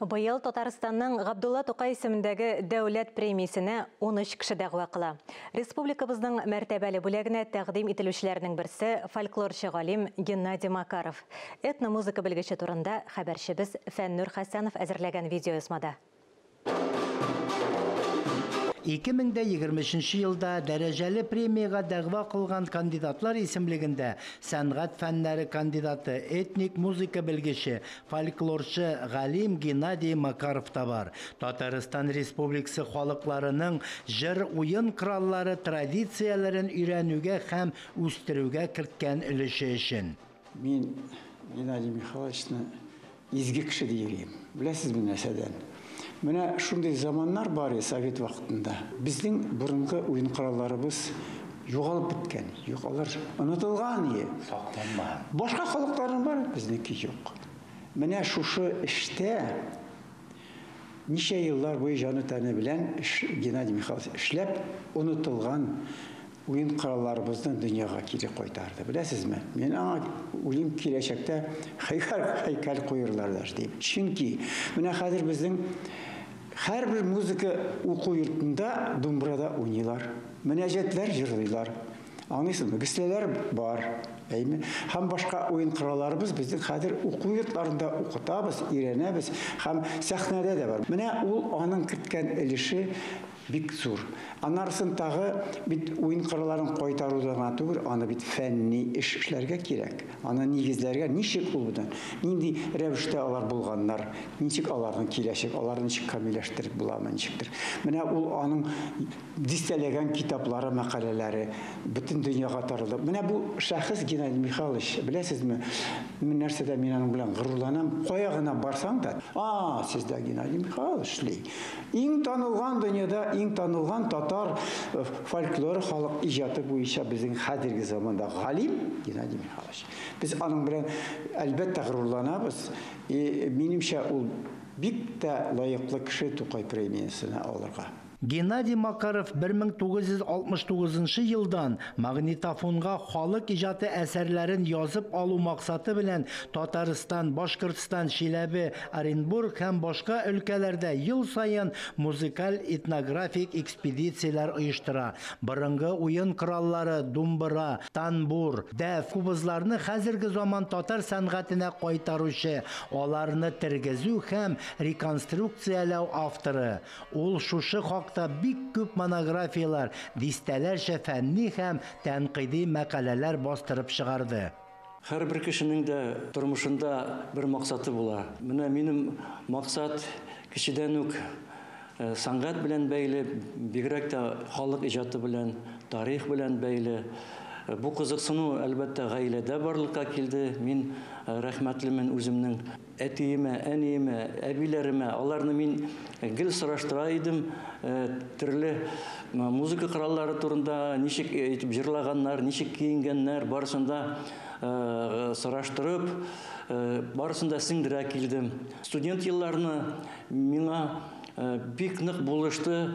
Быел Татарстанның Габдулла Тукай исемендәге дәүләт премиясенә 13 кеше дәгъва кыла. Республикабызның мәртәбәле бүләгенә тәкъдим ителүчеләрнең берсе фольклорчы галим Геннадий Макаров. Этномузыка белгече турында хәбәрчебез Фәннүр Хәсәнов әзерләгән видеоязмада. 2023 елда дәрәҗәле премиягә дәгъва кылган кандидатлар исемлегендә сәнгать фәннәре кандидаты, этник музыка белгече, фольклорчы галим Геннадий Макаров та бар. Татарстан Республикасы халыкларының җыр уен кораллары традицияләрен өйрәнүгә һәм үстерүгә керткән өлеше өчен. Мин Геннадий Михайловичны изге кеше дияр. Беләсезме нәрсәдән? Менә шундый заманнар бар совет вакытында. Безнең борынгы уен коралларыбыз югалып беткән. Юк, алар онытылган ие. Сакланмаган. Башка халыкларның бар, безнеке юк. Менә шушы эштә ничә еллар буе җаны тәне белән Геннадий Михайлович эшләп онытылган уен коралларыбызны дөньяга кире кайтарды. Беләсезме? Мин аңа уйлыйм, киләчәктә һәйкәл куерлар да дип. Чөнки менә хәзер безнең һәрбер музыка уку йортында думбрада уйныйлар, мөнәҗәтләр җырлыйлар. Аңлыйсызмы? Гөсләләр бар. Әйме? Һәм башка уен коралларыбыз безнең хәзер уку йортларында укытабыз, өйрәнәбез һәм сәхнәдә дә бар. Менә ул аның керткән өлеше бик зур. Анарысын тагы бит уен коралларын кайтаруда гына түгел, аны бит фәнни эш эшләргә кирәк. Аны нигезләргә ничек ул белән, нинди рәвештә алар булганнар, ничек аларның киләчәк, аларны ничек камилләштереп буламы, ничектер. Менә ул аның дистәләгән китаплары, мәкаләләре бөтен дөньяга таралды. Менә бу шәхес Геннадий Михайлович, беләсезме, мин нәрсәдә мин аның белән горурланам, кая гына барсаң да, а, сездә Геннадий Михайлович эшли. Иң танылган дөньяда, иң танылган татар фольклоры халык иҗаты буенча безнең хәзерге заманда галим Геннадий Михайлович. Без аның белән әлбәттә горурланабыз. И минемчә ул бик тә лаеклы кеше Тукай премиясенә алырга. Геннадий Макаров 1969 елдан магнитофонга халык иҗаты әсәрләрен язып алу максаты белән Татарстан, Башкортстан, Чиләбе, Оренбург һәм башка өлкәләрдә ел саен музыкаль этнографик экспедицияләр оештыра. Борынгы уен кораллары думбыра, танбур, дәф, кубызларны хәзерге заман татар сәнгатенә кайтаручы, аларны тергезү һәм реконструкцияләү авторы. Ул шушы хакта бик күп монографияләр, дистәләрчә фәнни һәм тәнкыйди мәкаләләр бастырып чыгарды. Һәрбер кешенең дә тормышында бер максаты була. Менә минем максат кечедән үк сәнгать белән бәйле, бигрәк тә халык иҗаты белән, тарих белән бәйле. Бу кызыксыну, әлбәттә, гаиләдә барлыкка килде. Мин рәхмәтлемен үземнең әтиемә, әниемә, әбиләремә. Аларны мин гел сораштыра идем, төрле музыка кораллары турында, ничек итеп җырлаганнар, ничек киенгәннәр, барысын да сораштырып, барысын да сеңдерә килдем. Студент елларны миңа бик нык булышты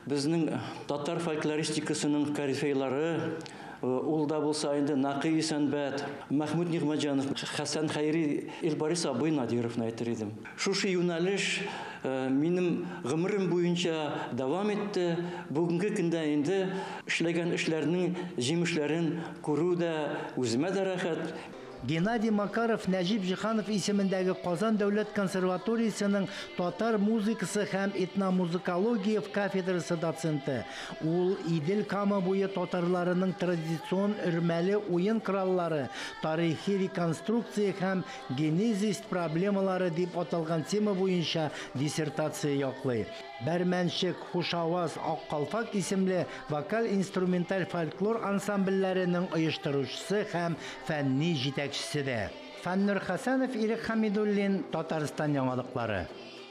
безнең татар фольклористикасының корифейлары, ул да булса инде Нақи Исәнбәт, Мәхмүт Нигъмәтҗанов, Хәсән Хәйри, Илбарис абый Надировны әйтер идем. Шушы юнәлеш минем гомерем буенча дәвам итте. Бүгенге көндә инде эшләгән эшләрнең җимешләрен күрү дә үземә дә рәхәт. Геннадий Макаров Нәҗип Җиһанов исемендәге Казан дәүләт консерваториясенең татар музыкасы һәм этномузыкология кафедрасы доценты. Ул Идел Кама буе татарларының традицион өрмәле уен кораллары, тарихи реконструкция һәм генезис проблемалары дип аталган тема буенча диссертация яклый. Бәрмәнчек, Хушаваз, Аккалфак исемле вокаль-инструменталь фольклор ансамбльләренең оештыручысы һәм фәнни җитәкчесе дә. Фәннур Хәсәнов, Ирек Хамидуллин, Татарстан яңалыклары.